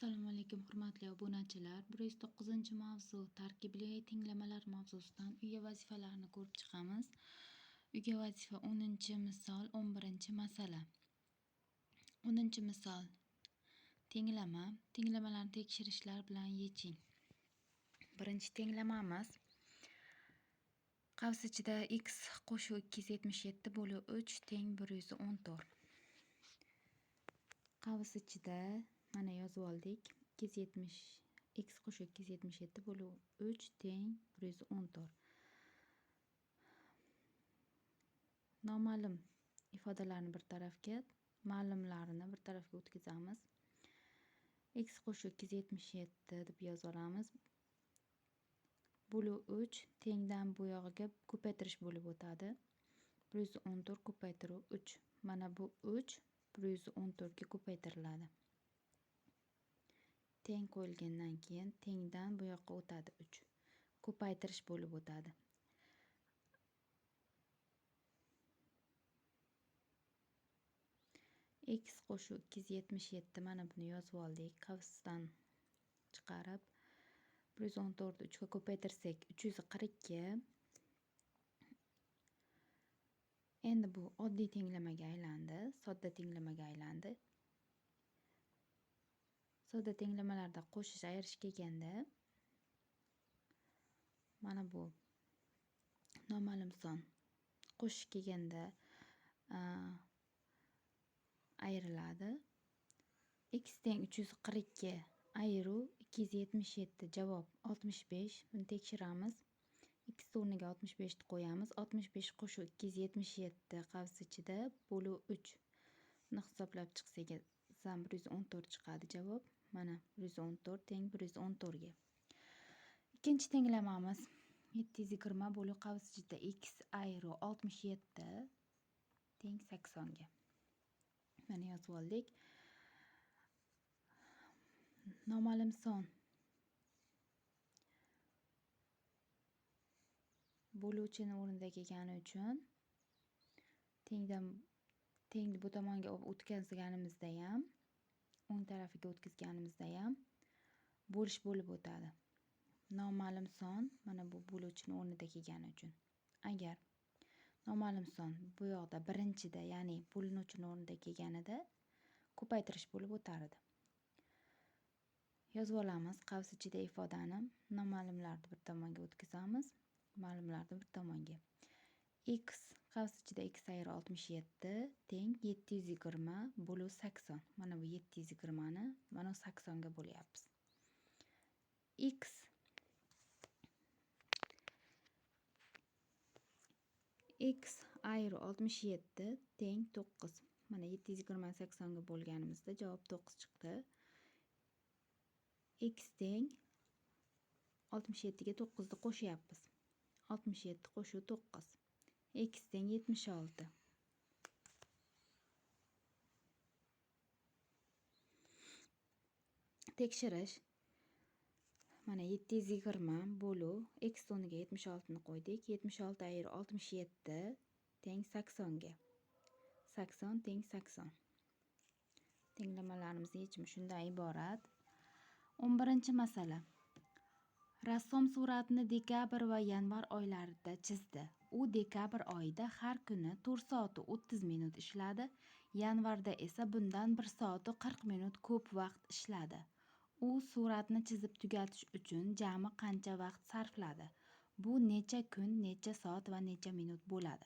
Assalomu alaykum hurmatli obunachilar. 109-mavzu tarkibli tenglamalar mavzusidan uyga vazifalarni ko'rib chiqamiz. Uyga vazifa 10-misol, 11-masala. 10-misol. Tenglama. Tenglamalarni tekshirishlar bilan yeching. Birinchi tenglamamiz qavs ichida x qo'shuv 277 bo'lib 3 teng 114. Qavs ichida mana yozib oldik. 270 x qo'shuv 277 bo'lib 3 teng 114. Noma'lum ifodalarni bir tarafga, ma'lumlarini bir tarafga o'tkazamiz. X qo'shuv 277 deb yoza olamiz. Bo'lib 3 tengdan bu yog'iga ko'paytirish bo'lib o'tadi. 114 ko'paytiruv 3. Mana bu 3 114 ga ko'paytiriladi. Teng qo'yilgandan keyin tengdan bu yoqqa o'tadi 3. Ko'paytirish bo'lib o'tadi. X qo'shuv 277 mana buni yozib oldik. Qavsdan chiqarib 114 3 ga ko'paytirsak 342. Endi bu oddiy tenglamaga aylandi, sodda tenglamaga aylandi. Sodda tenglamalarda qo'shish, ayirish kelganda mana bu noma'lum son qo'shish kelganda ayriladi. X teng 342 ayiruv 277 javob 65. Buni tekshiramiz. X o'rniga 65 ni qo'yamiz. 65 qo'shuv 277 qavs ichida bo'lib 3. Buni hisoblab chiqsak 114 chiqadi javob. Mana 114 teng 114 ga. Ikkinchi tenglamamiz 720 bo'lib qavs ichida x ayiruv 67 teng 80 ga. Mana yozib oldik. Noma'lum son bo'luvchini o'rnida kelgani uchun tengni bu tomonga o'tkazganimizda ham, o'ng tarafiga o'tkazganimizda ham bo'lish bo'lib o'tadi. Noma'lum son mana bu bo'luvchini o'rnida kelgani uchun. Agar noma'lum son bu yoqda birinchida, ya'ni bo'linuvchini o'rnida kelganida ko'paytirish bo'lib o'tar edi. Yozib olamiz qavs ichida ifodani, noma'lumlarni bir tomonga o'tkazamiz, ma'lumlarni bir tomonga. X qavs ichida x ayir 67 teng 720 bo'lib 80. Mana bu 720 ni mana 80 ga bo'lyapmiz. X ayir 67 teng 9. Mana 720 80 ga bo'lganimizda javob 9 chiqdi. X teng 67 ga 9 ni qo'shyapmiz. 67 qo'shuv 9. X teng 76. Tekshirish. Mana 720 bo'lib x o'rniga 76 ni qo'ydik. 76 ayir 67 teng 80 ga. 80 teng 80. Tenglamalarimiz yechimi shundan iborat. 11-masala. Rassom suratni dekabr va yanvar oylarida chizdi. U dekabr oyida har kuni 4 soat 30 minut ishladi. Yanvarda esa bundan 1 soat 40 minut ko'p vaqt ishladi. U suratni chizib tugatish uchun jami qancha vaqt sarfladi? Bu necha kun, necha soat va necha minut bo'ladi?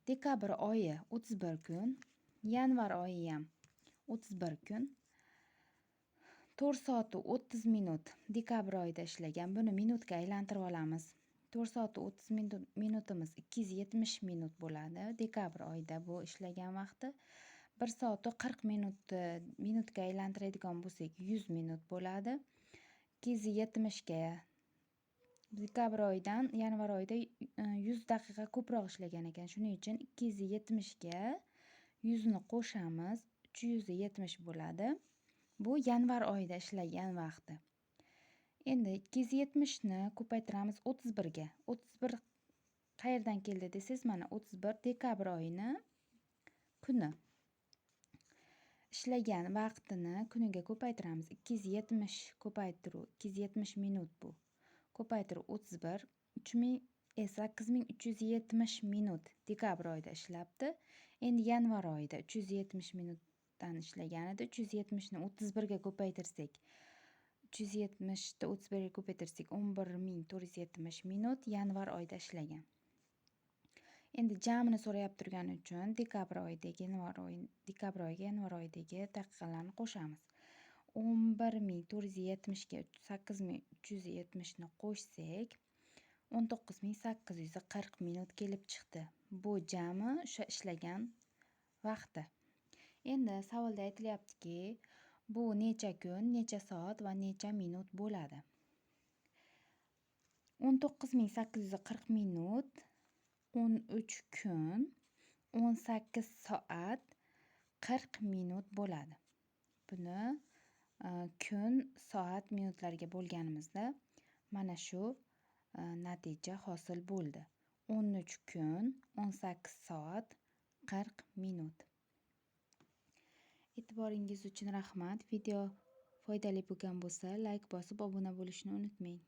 Dekabr oyi 31 kun, yanvar oyi ham 31 kun. 4 soat 30 minut dekabr oyida ishlagan. Buni minutga aylantirib olamiz. 4 soat 30 minutimiz 270 minut bo'ladi. Dekabr oyida bu ishlagan vaqti. 1 soat 40 minutga aylantiradigan bo'lsak 100 minut bo'ladi. 270 ga dekabr oyidan yanvar oyida 100 daqiqa ko'proq ishlagan ekan. Shuning uchun 270 ga 100 ni qo'shamiz, 370 bo'ladi. Bu yanvar oyida ishlagan vaqti. Endi 270 ni ko'paytiramiz 31 ga. 31 qayerdan keldi desangiz, mana 31 dekabr oyini kuni. Ishlagan vaqtini kuniga ko'paytiramiz. 270 ko'paytiruv 270 minut bu. Ko'paytiruv 31, 8370 minut dekabr oyida ishlabdi. Endi yanvar oyida 370 minutdan ishlagan edi. 370 ni 31 ga ko'paytirsak, 370 ni 31 ga ko'paytirsak, 11 470 minut yanvar oyida ishlagan. Endi jamini so'rayapti turgani uchun dekabr oyidagi, yanvar oyi, dekabr oyiga yanvar oyidagi daqiqalarni qo'shamiz. 11 470 ga 8370 ni qo'shsak, 19 840 minut kelib chiqdi. Bu jami o'sha ishlagan vaqti. Endi savolda aytilyaptiki, bu necha kun, necha soat va necha minut bo'ladi? 19 840 minut 13 kun, 18 soat 40 minut bo'ladi. Buni kun, soat, minutlarga bo'lganimizda mana shu natija hosil bo'ldi. 13 kun, 18 soat, 40 minut. E'tiboringiz uchun rahmat. Video foydali bo'lgan bo'lsa, layk bosib, obuna bo'lishni unutmang.